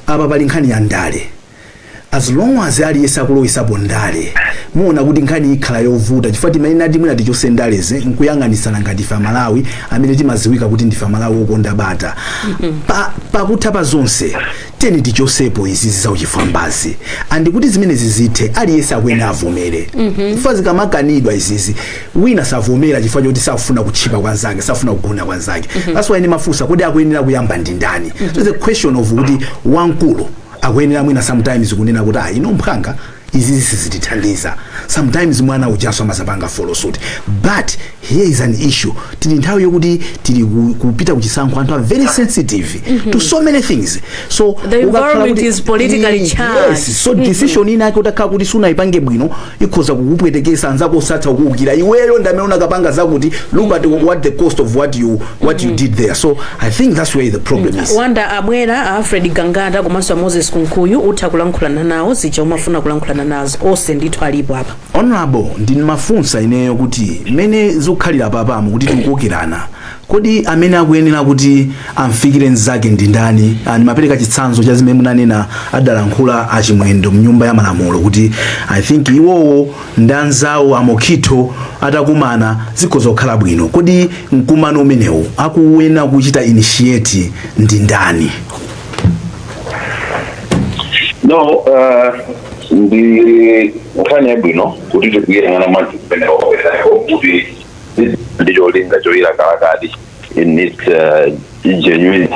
apa pali nkhani ya ndale. As long as aliyense akulowisapo ndale, muona kuti nkhani ikhala yovuta, chifukwa timayenera mwina tichose ndalezi nkuyang'anisana ngati ife Amalawi amene timaziwika kuti ndife Amalawi okonda bata. Pakutha pa zonse, teni tichosepo izizi zauchifwambazi, and kuti zimenezi zithe, aliyense akuyenera avomere, chifukwa zikamakanidwa izizi, wina savomera chifukwa choti safuna kutchipa kwa nzake, safuna kugona kwa nzake. That's why ndimafunsa kuti akuyenera kuyamba ndi ndani? So it's a question of kuti wamkulu akuyenera mwina sometimes kunena kuti, "Ah, ino mphanga, izizi sizitithandiza." Sometimes mwana ujaso amazapanga follow suit. But here is an issue: tili nthawi yokuti tili kupita kuchisankho, anthu are very sensitive to so many things, so The ukakhala environment is politically charged. Yes, so decision ina yake utakhala kuti sunayipange bwino, ikhoza kukupwetekesa, anzako osatha kukuwukira iweyo ndamene unakapanga zakuti. Look at what the cost of what you did there. So I think that's where the problem is. Wanda, abwera Alfred Gangata komanso a Moses Kunkuyu, utha kulankhulana nawo zija umafuna kulankhulana nazo, onse ndithu alipo apa. Honorable, ndimafunsa ineyo kuti mmene zikukhalira papamo kuti tikukokerana, kodi amene akuyenera kuti amfikire mnzake ndi ndani? Ah, ndimapereka chitsanzo cha zimene munanena, adalankhula Achimwendo mnyumba ya malamulo kuti I think iwowo ndi anzawo Amokito atakumana zikhoza kukhala bwino. Kodi mkumano umenewu akuyenera kuchita initiate ndi ndani? No, ndi nkhani yabwino kuti tikuyang'ana mwa kumenewo kuti ndi cholinga choyira kalakadi in its genuinity.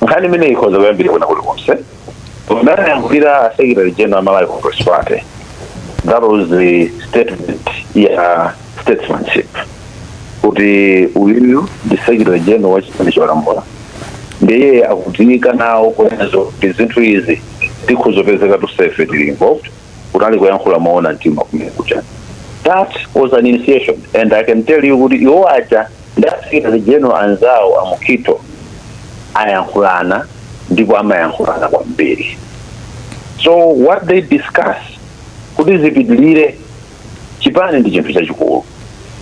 Nkhani imene ikhoza kuyambira kwina kulikonse. Unayankhulira Secretary General Malawi Congress Party, that was the statement ya statesmanship, kuti uyuyu ndi Secretary General wa chipani cholamula, ndiye akudziwika nawo kunezo kuti zinthu izi tikhuzopezeka tusefe tili involved. Kunali kuyankhula moona mtima kumene kucha. That was an initiation, and I can tell you kuti iwo aja ndi Secretary General anzawo Amukito ayankhulana, ndipo amayankhulana kwambiri. So what they discuss kuti zipitilire, chipani ndi chinthu chachikulu,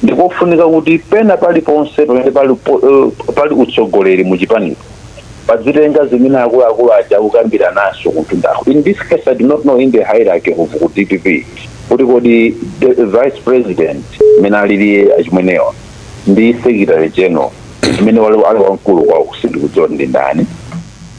ndikofunika kuti pena paliponse pamene pali utsogoleri mu chipanipo padzitenga zimene akuluakulu aja akukambira naso kuntundako. In this case, I do not know in the hierarchy of ku DPP kuti kodi the vice president imene alili achimwenewa ndi Secretary General imene wali ali wamkulu kwawo, sindikudziwa ndi ndani,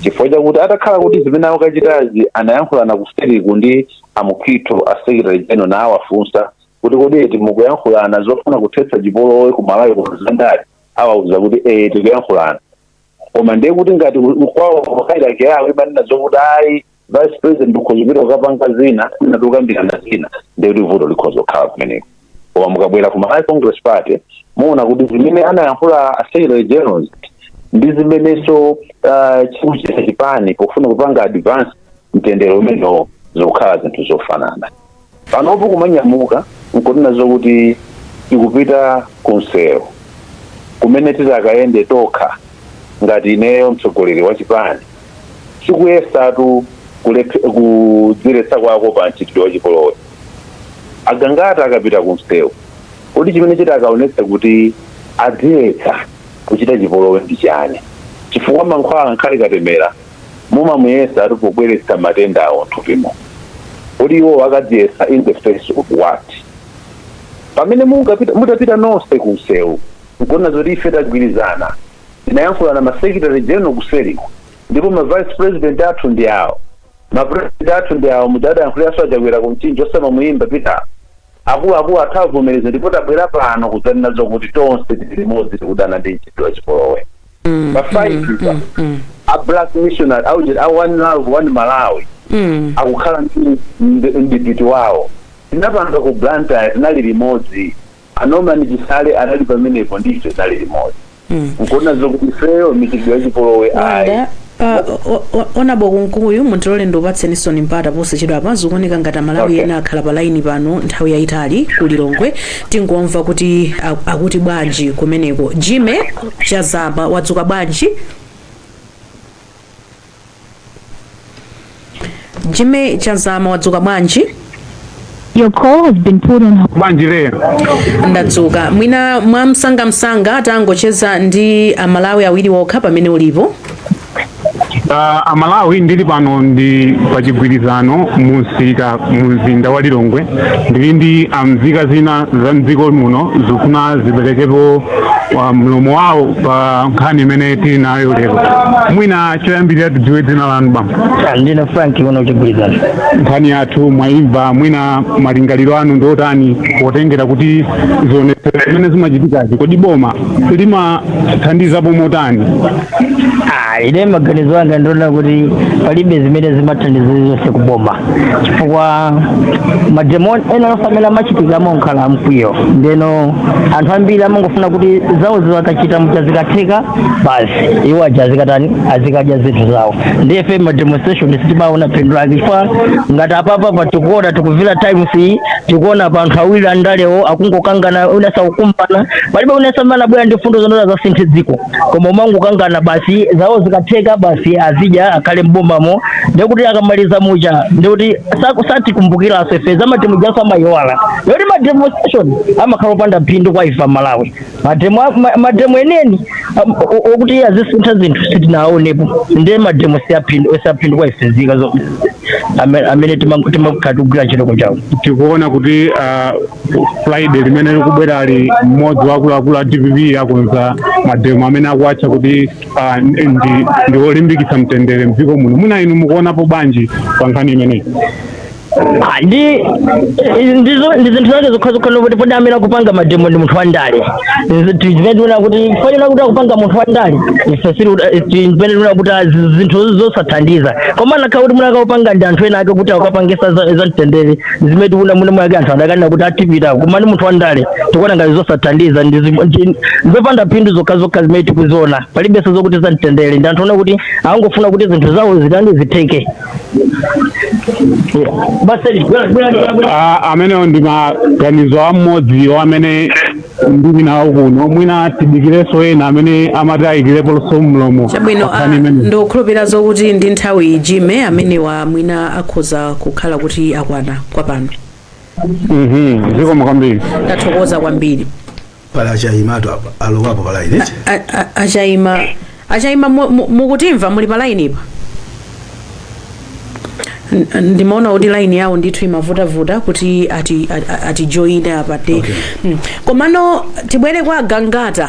chifukwa chakuti atakhala kuti zimene akukachitazi anayankhulana kuseriku ndi Amukito a Secretary General, nawafunsa kuti kodi eti mukuyankhulana zofuna kuthetsa chipolowe ku Malawi kuno zandale, awauza kuti eh, tikuyankhulana. Koma ndiye kuti ngati kwawo hierarchy yawo imanena zokuti ayi, vice president ukhoza kupita kukapanga zina, ina tikukambirana zina, ndiye kuti vuto likhoza kukhala kumeneko. Koma mukabwera ku Malawi Congress Party, muona kuti zimene anayankhula a Secretary Generals ndi zimenenso chikuchita chipani pofuna kupanga advance mtendere umenewo zikukhala zinthu zofanana. Panopo kumanyamuka nkunena zokuti tikupita kunsewu kumene titakayende tokha ngati ineyo mtsogoleri wa chipani, sikuyesatu kudziretsa kwako pa mchitidwe wa chipolowe. Agangata akapita kunsewu, kodi chimene chitakaonetsa kuti adziretsa kuchita chipolowe ndi chani? Chifukwa mankhwala nkhali katemera mumamuyesa ati pobweretsa matenda awo mthupimo. Kodi iwo akadziyesa in the face of what? Pamene mungapita, mutapita nonse kunsewu nkuona zoti ife tagwirizana, tinayankhulana ma Secretary General kuseriko, ndipo ma vice president athu ndi awo, ma president athu ndi awo, mudadayankhuliranso Achakwera kumchinji osamamuyimba pita, akuluakulu athu avomereza, ndipo tabwera pano kudzanena zokuti tonse tili limodzi, tikudana ndi mchitidwe wa chipolowe. Pa 5 pa a Black Missionary au a One Love One Malawi akukhala ndi mdipiti wawo. Tinapanga ku Blantyre, tinali limodzi, aNorman Chisale anali pamenepo, ndife tinali limodzi, nkuona zokuti ifeyo michitidwe ya chipolowe ayi. Wanda. Honourable Kunkuyu, mundilole ndikupatseninso mpata posachedwapa. Zikuoneka ngati Amalawi ena akhala pa laini pano nthawi yayitali ku Lilongwe. Tingomva kuti akuti bwanji kumeneko. Jime Chazama, wadzuka bwanji? Jime Chazama, wadzuka bwanji? Your call has been put on hold. Bwanji lero? Ndadzuka. Mwina mwa msangamsanga tangocheza ndi Amalawi awiri okha pamene ulipo. Amalawi, ndili pano ndi pachigwirizano mumsika mu mzinda wa Lilongwe. Ndili ndi amzika zina za mdziko muno, zikufuna ziperekepo mlomo wawo pa nkhani imene tili nayo lero. Mwina choyambirira tidziwe dzina lanu, bambo. Ndine Frank kuno Chigwirizano. Nkhani yathu mwayimva, mwina malingaliro anu ndiotani potengera kuti zionetsero zimene zimachitikazi, kodi boma limathandizapo motani? Ine maganizo anga ndiona kuti palibe zimene zimathandiza zonse kuboma, chifukwa mademo ena onse amene amachitika amakhala amkwiyo. Ndeno anthu ambiri amangofuna kuti zawo zikachita muja zikatheka basi, iwo aja azikatani, azikadya zinthu zawo. Ndiye ife ma demonstration sitimaona phindu lake, chifukwa ngati apapa pa tikuona, tikuvila Times iyi, tikuona pa anthu awiri andalewo akungokangana, wina sakukumbana, palibe wina samana bwera ndi fundo zonena zasinthe dziko, koma umangokangana basi. Zawo zikatheka basi, azidya, akhale mbomamo. Ndikuti akamaliza muja, ndikuti satikumbukiranso ife. Zamademo jaso amayiwala. Ndikuti ma demonstration amakhala opanda phindu kwa ife Amalawi. Mademo mademo eneni okuti azisintha zinthu sitinaonepo. Ndiye mademo siyaphindu kwa ife nzika amene timakhala tikugwira ntchito kunjawo. Tikuona kuti Friday limene likubwerali, mmodzi wa akuluakulu a DPP akonza mademo amene akuatcha kuti ndi olimbikitsa mtendere mdziko muno. Mwina inu mukuonapo bwanji pa nkhani imeneyi? Ndi ndizo ndi zinthu zake zokhazokha nokuti podi amene akupanga mademo ndi munthu wandale. Zimene tiona kuti fanira kuti akupanga munthu wandale, ife sili zimene tiona kuti zinthu zosathandiza. Koma anakhala kuti munakapanga ndi anthu ena ake kuti akapangisa za mtendere, zimene tikuona muna mwake anthu adakanena kuti atipita. Koma ndi munthu wandale, tikuona ngati zosathandiza, ndi zopanda phindu zokhazokha zimene tikuziona. Palibenso zokuti za mtendere. Ndi anthu ona kuti angofuna kuti zinthu zawo zitani, zitheke. Basi, bwera, bwera, bwera. Amenewo ndi maganizo amodzi amene ndili nawo kuno. Mwina tidikirenso ena amene amati ayikireponso mlomo Chabwino. pa nkhani imeneyi. Ndikukhulupirira zokuti ndi nthawi, Jime, amenewa mwina akhoza kukhala kuti akwana kwa pano. Zikomo kwambiri. Tathokoza kwambiri. Pala Achayimatu apa, alowapo pa line. Achayima, Achayima, mukutimva? Muli pa line ipa? Ndimaona kuti line yawo ndithu imavutavuta kuti atijoyine apa te. Komano tibwere kwa Gangata.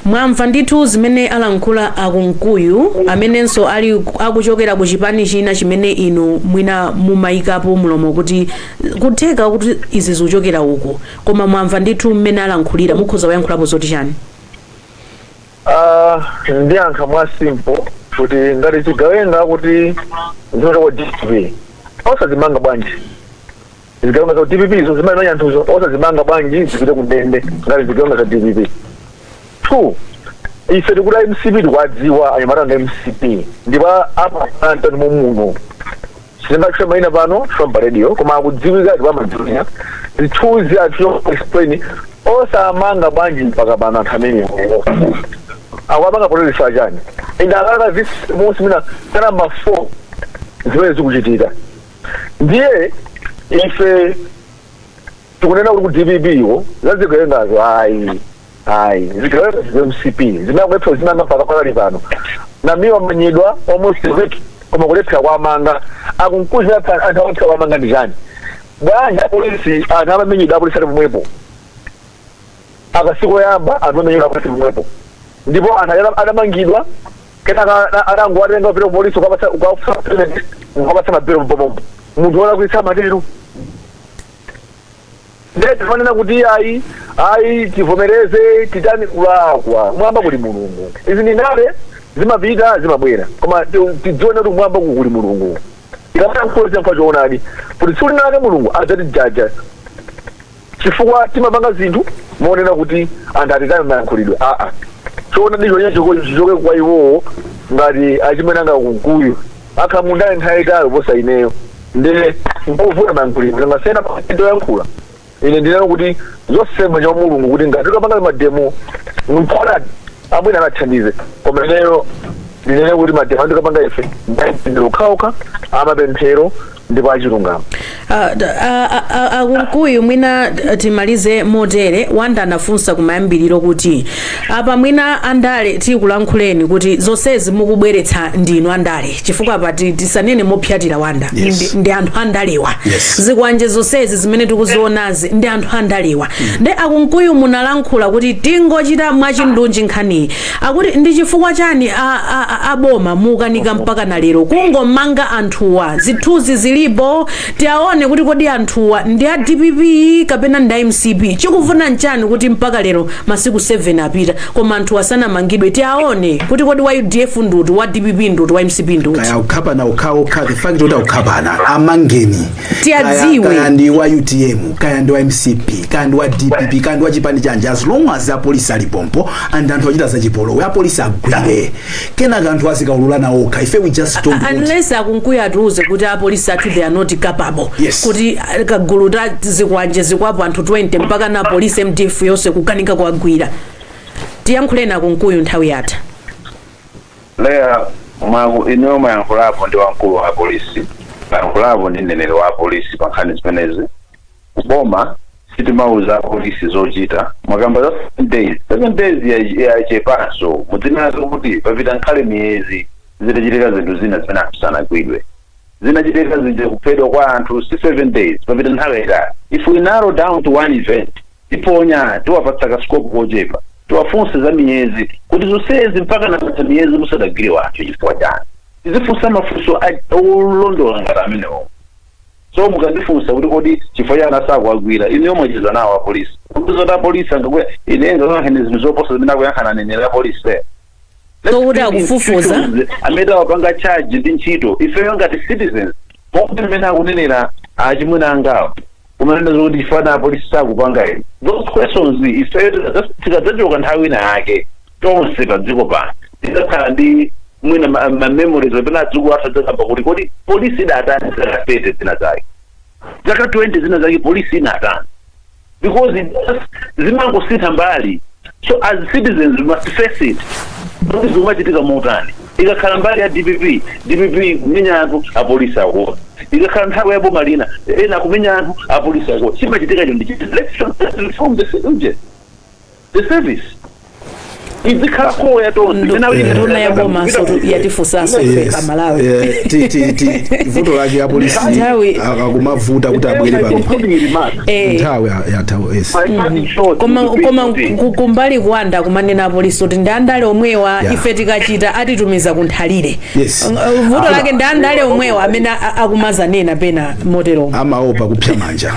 Mwamva ndithu zimene alankhula Akunkuyu, amenenso ali akuchokera ku chipani china chimene inu mwina mumayikapo mlomo kuti kutheka kuti izi zikuchokera uko. Koma mwamva ndithu mmene alankhulira, mukhoza kuyankhulapo zoti chani? Ndiyankha mwa simple kuti ngati zigawenga kuti zimene kwa DPP, osazimanga bwanji zigawenga za DPP izo zimene anthuzo? Osazimanga bwanji zipite ku ndende ngati zigawenga za DPP? Two, ife tikuti MCP tikuwadziwa anyamata nga MCP, ndipo apa antani mumuno sitingatchule mayina pano from pa radio, koma akudziwika ndipo amadziwika. Zithunzi anthu explain, osamanga bwanji mpaka pano anthu amenewo? Akuapanga protest chani? Inde akalaka this monsi mina ka number 4 zimene zikuchitika. Ndiye ife tikunena kuti ku DPP iwo zazigawengazo, ayi, ayi, zigawenga za MCP zimene akulepsa zimanga mpaka pakali pano. Namiwa manyidwa almost a week, koma kulephera kwamanga. Akunkuza anthu akulephera kwamanga ndi chani? Bwanji apolisi anthu amamenyedwa, apolisi ali pomwepo? Akasiku oyamba anthu amenyedwa apolisi pomwepo, ndipo anthu adamangidwa, kenaka adangowatenga kupita ku polisi ukapatsa mabelo pompo. Munthu wolakwitsa amatero. Ndiye timanena kuti ayi, ayi, tivomereze, titani, kulakwa. Mwamba kuli Mulungu. Izi ndi ndale, zimapita zimabwera, koma tidzione kuti mwamba kuli Mulungu. Tikamata nkholo nkho choonadi kuti tsiku lina lake Mulungu adzatijaja, chifukwa timapanga zinthu moonena kuti anthu atitani mayankhulidwe. Aa, choonadi chonye chichoke kwa iwowo. Ngati achimwene anga Kunkuyu akhamundali nthawi itali kuposa ineyo, ndi mpovuta mayankhulidwe ngasena ndoyankhula. Ine ndinena kuti zosema cha Mulungu kuti ngati tikapanga mademo mkoladi abwino anathandize, koma ineyo ndinene kuti mademo andikapanga ife ndi okhaokha amapemphero ndipo achilungamo. Akunkuyu, mwina timalize motere. Wanda anafunsa kumayambiriro kuti apa mwina andale tikulankhuleni kuti zonsezi mukubweretsa ndinu andale, chifukwa apa tisanene mopyatira Wanda, ndi anthu andalewa. Zikwanje zonsezi zimene tikuzionazi ndi anthu andalewa. Ndi Akunkuyu, munalankhula kuti tingochita mwachindunji nkhaniyi, akuti ndi chifukwa chani aboma mukanika mpaka na lero kungomanga anthuwa? Zithunzi zilipo, tiaone kuti kodi anthuwa ndi a DPP kapena ndi a MCP? Chikufuna nchani kuti mpaka lero masiku 7 apita koma anthu asanamangidwe? Tiaone kuti kodi wa UDF nduti, wa DPP nduti, wa MCP nduti? Kaya ukhapana okhaokha, the fact kuti aukhapana, amangeni. Tiyadziwe. Kaya ndi wa UTM, kaya ndi wa MCP, kaya ndi wa DPP, kaya ndi wa chipani chanji, as long as apolisi alipompo and anthu achita zachipolowe, apolisi agwire, kenaka anthu azikaululana okha. Ife we just don't want Unless Akunkuyu atiuze kuti apolisi athu, they are not capable kuti kagulu ta zikwanje zikwapo anthu 20 mpaka na polisi MDF yonse kukanika kuwagwira. Tiyankhuleni, Akunkuyu, nthawi yatha. Leya, mwaku ineyo mayankhulapo ndi wamkulu wa polisi, mayankhulapo ndi mneneri wa polisi pa nkhani zimenezi. Kuboma sitimauza apolisi zochita. Mwakamba za 7 days, 7 days yachepanso. Mudzinazo kuti papita nkhale miyezi zitachitika zinthu zina zimene anthu sanagwidwe, zinachitika zija kuphedwa kwa anthu, si 7 days, papita nthawi yayitali. If we narrow down to one event, tiponya tiwapatsa ka scope kochepa. Tiwafunse za miyezi kuti zonsezi mpaka napatsa miyezi musadagwire wanthu chifukwa chani? Tizifunsa mafunso olondola ngati amenewo. So mukandifunsa kuti kodi chifukwa chani asakuagwira, ine mwacheza nawo apolisi, kuti apolisi angagwira, ine ngakankhani zinthu zoposa zimene akuyankhana aneneri apolisi. So kuti akufufuza? Amene awapanga charge ndi ntchito, ifeyo ngati citizens, monga mmene akunenera achimwene angawo kumanena zokuti chifana apolisi sakupanga ine, those questions ifeyo tikadzachoka nthawi ina yake tonse pa dziko pano tidzakhala ndi mwina ma memories kapena adzukulu athu adzakamba kuti kodi polisi idatani zaka 30 zina zake, zaka 20 zina zake, polisi inatani? Because it just zimangosintha mbali. So as citizens we must face it kuti zikumachitika motani. Ikakhala mbali ya DPP, DPP kumenya anthu, apolisi akuona. Ikakhala nthawi ya boma lina, ena kumenya anthu, apolisi akuona. Chimachitika cho ndi let's reform the service, izikhala koya tonse. Nduna ya boma so yatifunsanso ife Amalawi. Vuto lake apolisi akumavuta kuti abwere pano. Nthawi yatha, yes. Koma kumbali kuwanda kumanena apolisi kuti ndi andale omwewa. Ife tikachita atitumiza kunthalire. Vuto lake ndi andale omwewa amene akumazanena pena motero. Amaopa kupsa manja.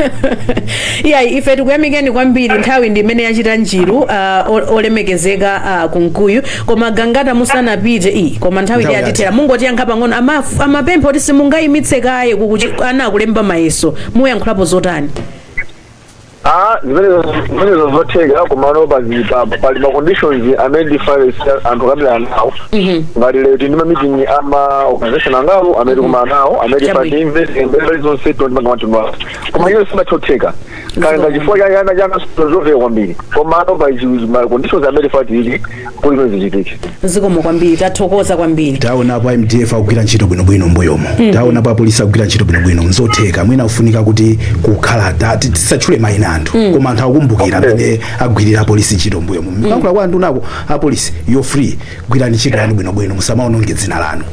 Iyayi, ife tikuyamikeni kwambiri. Nthawi ndi imene yachita njiru. Olemekezeka Kunkuyu, koma Gangata musanapite i koma nthawi Nthawi ndi yatithera, mungotiyankha pang'ono. Amapempha kuti simungayimitse kaye kukuchi ana akulemba mayeso, muyankhulapo zotani? Ah, zimenezo zotheka, komano pali ma conditions amene ndifale anthu akambirana nawo. Ngati lero tili ndi ma meeting ama organization angapo amene tikumana nawo, amene timve mbali zonse tonipanga matundu awo, koma iyo simathotheka kanga chifukwa chana chana zoveka kwambiri, komano pali ma conditions amene tifale tili kuti zimene zichitike. Zikomo kwambiri, tathokoza kwambiri. Taonapo MDF akugwira ntchito bwinobwino mbuyomo, taonapo apolisi akugwira ntchito bwinobwino. Nzotheka, mwina kufunika kuti kukhala tisatchule mayina anthu, koma anthu akukumbukira amene agwirira apolisi ntchito mbuyomo. Mkankhula kwa anthu nako, apolisi, you're free, gwirani ntchito yanu bwinobwino, musamaononge dzina lanu.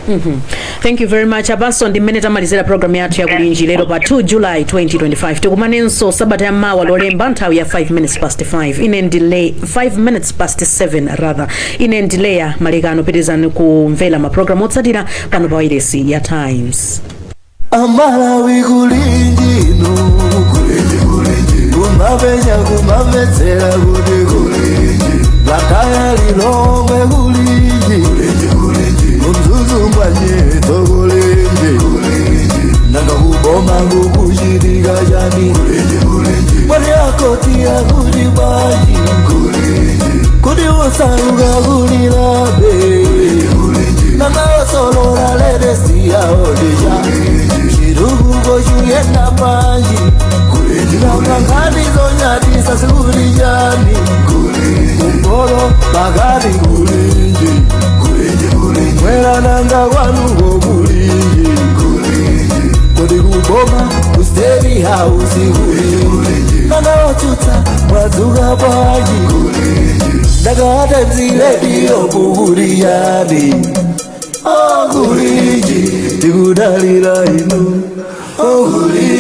Thank you very much. Apanso ndi mmene tamalizira program yathu yakulinji lero pa 2 July 2025. Tikumanenso sabata ya mawa Lolemba nthawi ya 5 minutes past 5. Ine ndile 5 minutes past 7 rather. Ine ndileya Malekano. Pitizani kumvera mapulogalamu otsatira pano pa wailesi ya Times. Amalawi, kulinjino kulinji kulinji kumapenya kumamvetsera kuti kulinji lakaya Lilongwe kulinji kulinji kulinji kumzuzu mbwanyeto kulinji kulinji nanga kuboma kukuchitika chani kulinji kulinji mwani akoti akuti bwanji kulinji kuti osauka kulilabe. Nanga osolola latest yaodija chitukuko chuyenda panji. Nanga nkhani zonyadisa sikulijani kumpolo pakati kulinji mwera nanga kwanuko kulinji kodi kuboma ku State House kulinji. Nanga otsutsa mwadzuka bwanji? Ndakata mzilediyo kukuliyani okulinji tikudalira inu okulinji.